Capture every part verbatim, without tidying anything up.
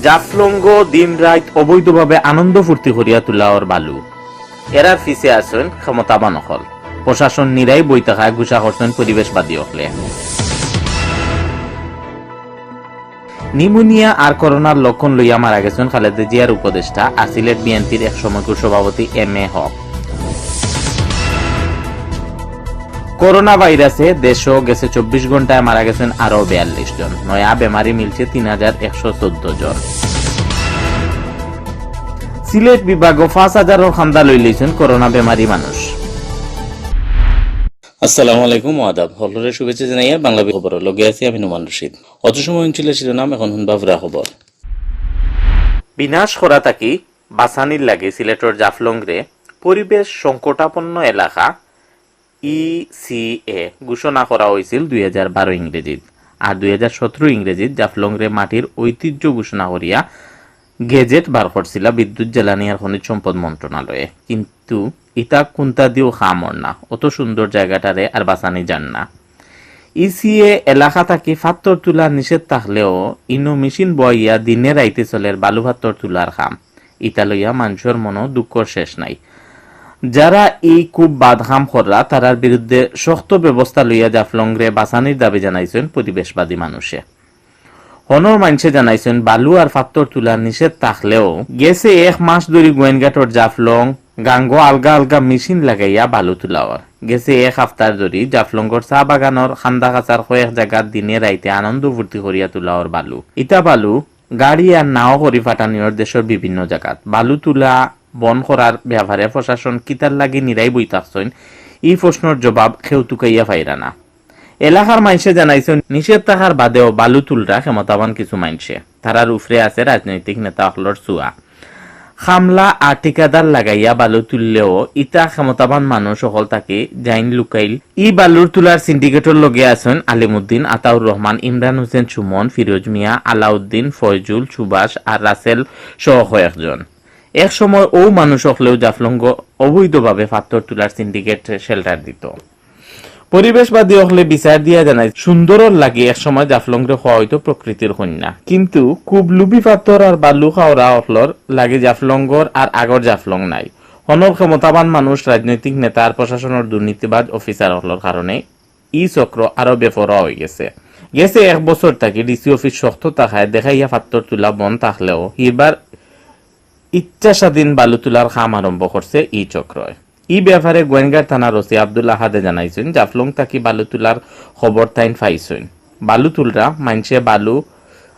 জাফলংগো দিন রাইত অবৈধভাবে আনন্দ ফুর্তি করিয়া তুলাওর বালু। এরার পিছে আছইন ক্ষমতাবান অকল। প্রশাসন নিরাই বই থাকায় গুসা করছইন পরিবেশবাদী অকলে। নিউমোনিয়া আর করোনার লক্ষণ লইয়া মারা গেছইন খালেদা জিয়ার উপদেষ্টা আর সিলেট বিএনপির এক সময়কুর সভাপতি এম এ হক। করোনা ভাইরাসে দেশো গেছে চব্বিশ ঘন্টায় মারা গেছইন আরো বিয়াল্লিশ জন। নয়া বেমারি মিলছে তিন হাজার একশো চৌদ্দ জন। সিলেট বিভাগো পাঁচ হাজারর কান্দা লইলিছইন করোনা বেমারি মানুষ। আসসালামু আলাইকুম, আদাব। হকলরে শুভেচ্ছা জানাইয়া বাংলা খবরর লগে আছি আমি নোমান রশিদ। অত সময় হুনছিলা শিরোনাম, এখন হুনবা পুরা খবর। বিনাশ করা থাকি বাঁচানির লাগি সিলেটর জাফলংরে পরিবেশ সংকটাপন্ন এলাকা, ইসিএ, ঘোষণা করা অইছিল দুই হাজার বারো ইংরেজিত। আর দুই হাজার সতেরো ইংরেজিত জাফলংরে মাটির ঐতিহ্য ঘোষণা করিয়া গেজেট বার করছিলা বিদ্যুৎ, জ্বালানি আর খনিজ সম্পদ মন্ত্রণালয়ে। কিন্তু ইতা কুন্তা দিও কাম অর না, অত সুন্দর জায়গাটারে আর বাঁচানি যার না। ইসিএ এলাকা থাকি ফাত্তর তুলা নিষেধ থাকলেও ইনো মেশিন বওয়াইয়া দিনে রাইতে চলের বালু ফাত্তর তুলার কাম। ইতা লইয়া মানষর মনো দুঃখর শেষ নাই। যারা ই খুব বাদ কাম কররা, তারার বিরুদ্ধে শক্ত ব্যবস্থা লইয়া জাফলংরে বাঁচানির দাবি জানাইছইন পরিবেশবাদী মানুষে। হনর মানষে জানাইছইন, বালু আর ফাত্তর তুলা নিষেধ থাকলেও গেছে এক মাস ধরি গোয়েনঘাটর জাফলং গাঙ্গো আলগা আলগা মেশিন লাগাইয়া বালু তুলা অর। গেছে এক হাপ্তার ধরি জাফলংগর চা বাগানর কান্দা কাছার কয়েক জাগাত দিনে রাইতে আনন্দ ফুর্তি করিয়া তুলা অর বালু। ইতা বালু গাড়ি আর নাও করি ফাটানি অর দেশর বিভিন্ন জাগাত। বালু তুলা বন্ধ করার ব্যাপারে প্রশাসন কিতার লাগি নিরাই বই থাকছইন, ই প্রশ্নর জবাব কেউ তুকাইয়া পাইরা না। এলাকার মানষে জানাইছইন, নিষেধ থাকার বাদেও বালু তুলরা ক্ষমতাবান কিছু মানষে। তারার উপরে আছে রাজনৈতিক নেতা অকলর ছুয়া। কামলা আর ঠিকাদার লাগাইয়া বালু তুললেও ইতা ক্ষমতাবান মানুষ অকল থাকি যাইন লুকাইল। ই বালুর তুলার সিন্ডিকেটর লগে আছইন আলিমুদ্দিন, আতাউর রহমান, ইমরান হোসেন সুমন, ফিরোজ মিয়া, আলাউদ্দিন, ফয়জুল, সুভাষ আর রাসেল সহ কয়েকজন। এক সময় অউ মানুষ অকলেউ জাফলংগো অবৈধভাবে ফাত্তর তুলার সিন্ডিকেট শেল্টার দিত। পরিবেশবাদী অকলে বিচার দিয়া জানাইন, সুন্দরর লাগি এক সময় জাফলংরে কওয়া অইতো প্রকৃতির কন্যা, কিন্তু খুব লোভী ফাত্তর আর বালু খাওরা অকলর লাগি জাফলংগর আর আগর জাফলং নাই। হনর ক্ষমতাবান মানুষ, রাজনৈতিক নেতা আর প্রশাসনর দুর্নীতিবাজ অফিসার অকলর কারণে ই চক্র আরো বেপরোয়া অইগেছে। গেছে এক বছর থাকি ডিসি অফিস শক্ত থাকায় দেখাইয়া ফাত্তর তুলা বন্ধ থাকলেও হিরবার ইচ্ছা স্বাধীন বালু তুলার কাম আরম্ভ করছে ই চক্রয়। ই ব্যাপারে গোয়েনঘাট থানার ওসি আব্দুল আহাদে জানাইছইন, জাফলং থাকি বালু তুলার খবর তাইন পাইছইন। বালু তুলরা মানষে বালু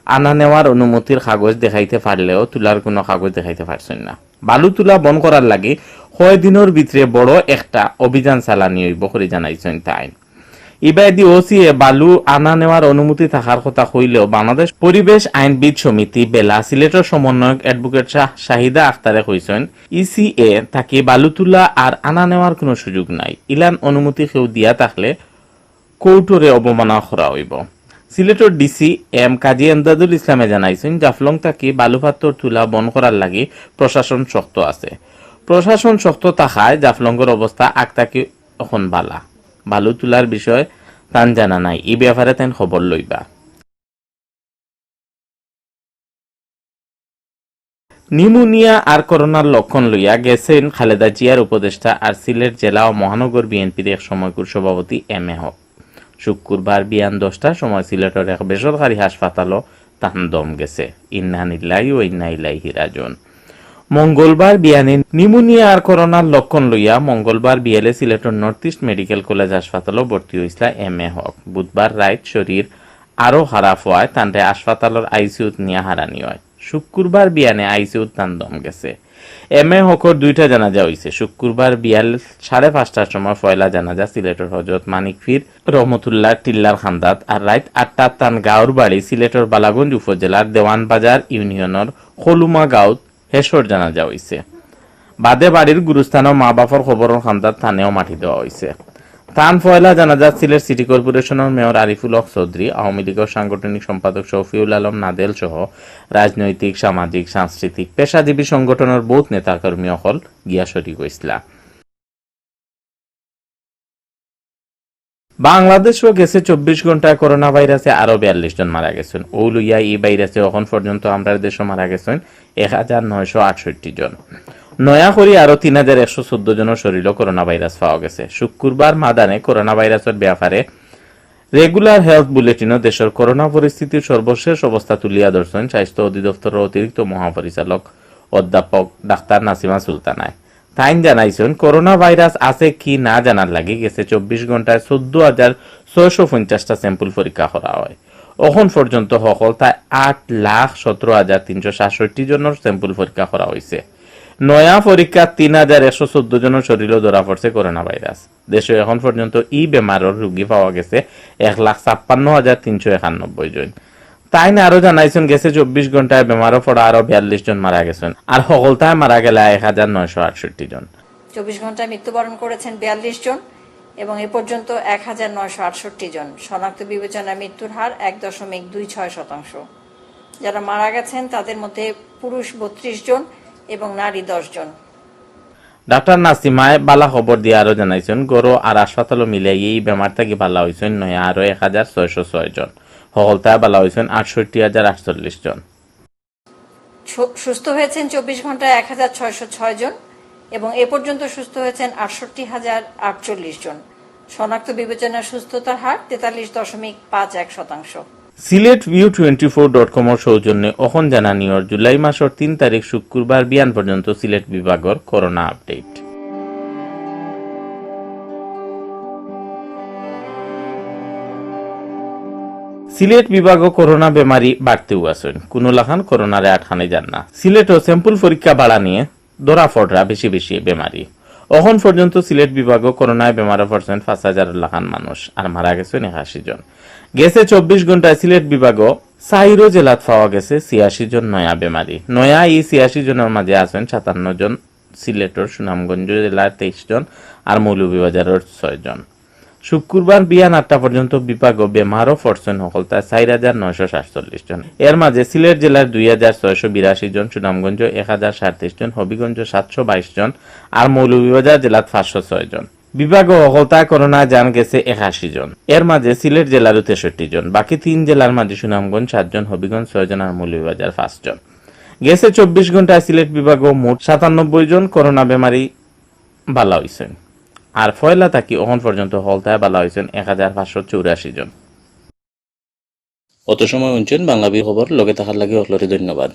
আনা নেওয়ার অনুমতির কাগজ দেখাইতে পারলেও তুলার কুনু কাগজ দেখাইতে পারছইন না। বালু তুলা বন্ধ করার লাগি কয়দিনর ভিতরে বড় একটা অভিযান চালানি অইবো করি জানাইছইন তাইন। ইবায়দি ওসিয়ে বালু আনা নেওয়ার অনুমতি থাকার কথা কইলেও বাংলাদেশ পরিবেশ আইনবিদ সমিতি বেলা সিলেটর সমন্বয়ক অ্যাডভোকেট শাহ শাহিদা আখতারে কইছইন, ইসিএ থাকি বালু তুলা আর আনা নেওয়ার কুনু সুযোগ নাই। ইলান অনুমতি কেউ দিয়া থাকলে কোর্টরে অবমাননা করা অইবো। সিলেটর ডিসি এম কাজী এমদাদুল ইসলামে জানাইছইন, জাফলং থাকি বালু ফাত্তর তুলা বন্ধ করার লাগি প্রশাসন শক্ত আছে। প্রশাসন শক্ত থাকায় জাফলংগর অবস্থা আগ থাকি অখন বালা। বালু তুলার বিষয় তান জানা নাই, ই ব্যাপারে তাইন খবর লইবা। নিউমোনিয়া আর করোনার লক্ষণ লইয়া গেছইন খালেদা জিয়ার উপদেষ্টা আর সিলেট জেলা ও মহানগর বিএনপির এক সময়কুর সভাপতি এম এ হক। শুক্রবার বিয়ান দশটার সময় সিলেটর এক বেসরকারি হাসপাতালও তান দম গেছে। ইন্না লিল্লাহি ওয়া ইন্না ইলাইহি রাজিউন। মঙ্গলবার বিয়ানে নিউমোনিয়া আর করোনার লক্ষণ লইয়া মঙ্গলবার বিয়ালে সিলেটর নর্থ ইস্ট মেডিকেল কলেজ হাসপাতালও ভর্তি অইছলা এম এ হক। বুধবার রাইত শরীর আরো খারাপ অওয়ায় তানরে হাসপাতালর আইসিইউত নিয়া হারানি অয়। শুক্রবার বিয়ানে আইসিইউত তান দম গেছে। এম এ হকর দুইটা জানাজা অইছে। শুক্রবার বিয়াল সাড়ে পাঁচটার সময় পয়লা জানাজা সিলেটর হজরত মানিক পীর রহমতুল্লাহ টিল্লার কান্দাত, আর রাইত আটটাত তান গাঁওর বাড়ি সিলেটর বালাগঞ্জ উপজেলার দেওয়ানবাজার ইউনিয়নর খলুমা গাঁওত হেশর জানাজা অইছে। বাদে বাড়ির গুরুস্থানো মা বাপর কবরর কান্দাত তানেও মাটি দেওয়া অইছে। তান পয়লা জানাজাত সিলেট সিটি কর্পোরেশনর মেয়র আরিফুল হক চৌধুরী, আওয়ামী লীগর সাংগঠনিক সম্পাদক শফিউল আলম নাদেল সহ রাজনৈতিক, সামাজিক, সাংস্কৃতিক, পেশাজীবী সংগঠনর বউত নেতাকর্মী অকল গিয়া শরিক অইছলা। বাংলাদেশো গেছে চব্বিশ ঘন্টায় করোনা ভাইরাসে আরো বিয়াল্লিশ জন মারা গেছইন। অউ লইয়া ই ভাইরাসে অখন পর্যন্ত আমরার দেশো মারা গেছইন এক হাজার নয়শো আটষট্টি জন। নয়া করি আরো তিন হাজার একশো চৌদ্দ জনর শরীলো করোনা ভাইরাস পাওয়া গেছে। শুক্রবার মাদানে করোনা ভাইরাসর ব্যাপারে regular health bulletin-ও দেশর করোনা পরিস্থিতির সর্বশেষ অবস্থা তুলিয়া ধরছইন স্বাস্থ্য অধিদপ্তরর অতিরিক্ত মহাপরিচালক অধ্যাপক ডাক্তার নাসিমা সুলতানায়। তাইন জানাইছইন, করোনা ভাইরাস আছে কি না জানার লাগি গেছে চব্বিশ ঘন্টায় চৌদ্দ হাজার ছয়শো পঞ্চাশটা sample পরীক্ষা করা অয়। অখন পর্যন্ত হকলতায় আট লাখ সতেরো হাজার তিনশো সাতষট্টি জনর sample পরীক্ষা করা অইছে। নয়া পরীক্ষাত তিন হাজার একশো চৌদ্দ জনর শরীলো ধরা পড়ছে করোনা ভাইরাস। দেশো অখন পর্যন্ত ই বেমারর রুগী পাওয়া গেছে এক লাখ ছাপ্পান্ন হাজার তিনশো একানব্বই জন। তাইন আরো জানাইছইন, গেছে চব্বিশ ঘন্টায় বেমারো পড়া আরো বিয়াল্লিশ জন মারা গেছইন, আর হকলতায় মারা গেলা এক হাজার নয়শো আটষট্টি জন। চব্বিশ ঘন্টায় মৃত্যুবরণ করেছেন বিয়াল্লিশ জন এবং এ পর্যন্ত এক হাজার নয়শো আটষট্টি জন। শনাক্ত বিবেচনায় মৃত্যুর হার এক দশমিক দুই ছয় শতাংশ। যারা মারা গেছেন তাদের মধ্যে পুরুষ বত্রিশ জন এবং নারী দশ জন। ডাক্তার নাসিমায় বালা খবর দিয়া আরো জানাইছইন, ঘরো আর হাসপাতালো মিলাইয়া ই বেমার থাকি বালা অইছইন নয়া আরো এক হাজার ছয়শো ছয় জন। হকলতায় বালা অইছইন আটষট্টি হাজার আটচল্লিশ জন। সু-, সুস্থ হয়েছেন চব্বিশ ঘন্টায় এক হাজার ছয়শো ছয় জন এবং এ পর্যন্ত সুস্থ হয়েছেন আটষট্টি হাজার আটচল্লিশ জন। শনাক্ত বিবেচনায় সুস্থতার হার তেতাল্লিশ দশমিক পাঁচ এক শতাংশ। Sylhet view twenty four dot কমর সৌজন্যে অখন জানানি অর জুলাই মাসর তিন তারিখ শুক্রবার বিয়ান পর্যন্ত সিলেট বিভাগর করোনা আপডেট। সিলেট বিভাগো করোনা বেমারি বাড়তেউ আছইন, কুনু লাখান করোনারে আটকানি যার না। সিলেটো sample পরীক্ষা বাড়ানিয়ে ধরা পড়রা বেশি বেশি বেমারি। অখন পর্যন্ত সিলেট বিভাগো করোনায় বেমারো পড়ছইন পাঁচ হাজার লাখান মানুষ, আর মারা গেছইন একাশি জন। গেছে চব্বিশ ঘন্টায় সিলেট বিভাগো চাইরো জেলাত পাওয়া গেছে ছিয়াশি জন নয়া বেমারি। নয়া ই ছিয়াশি জনর মাঝে আছইন সাতান্ন জন সিলেটর, সুনামগঞ্জ জেলার তেইশ জন, আর মৌলভীবাজারর ছয় জন। শুক্রবার বিয়ান আটটা পর্যন্ত বিভাগো বেমারো পড়ছইন হকলতায় চাইর হাজার নয়শো সাতচল্লিশ জন। এর মাঝে সিলেট জেলার দুই হাজার ছয়শো বিরাশি জন, সুনামগঞ্জ এক হাজার সাতত্রিশ জন, হবিগঞ্জ সাতশো বাইশ জন, আর মৌলভীবাজার জেলাত পাঁচশো ছয় জন। বিভাগো হকলতায় করোনায় জান গেছে একাশি জন। এর মাঝে সিলেট জেলারও তেষট্টি জন। বাকি তিন জেলার মাঝে সুনামগঞ্জ সাত জন, হবিগঞ্জ ছয় জন, আর মৌলভীবাজার পাঁচ জন। গেছে চব্বিশ ঘন্টায় সিলেট বিভাগো মোট সাতানব্বই জন করোনা বেমারি বালা অইছইন। আর পয়লা থাকি অখন পর্যন্ত হকলতায় বালা অইছইন এক হাজার পাঁচশো চৌরাশি জন। অত সময় হুনছইন বাংলা বি খবর, লগে থাকার লাগি হকলরে ধন্যবাদ।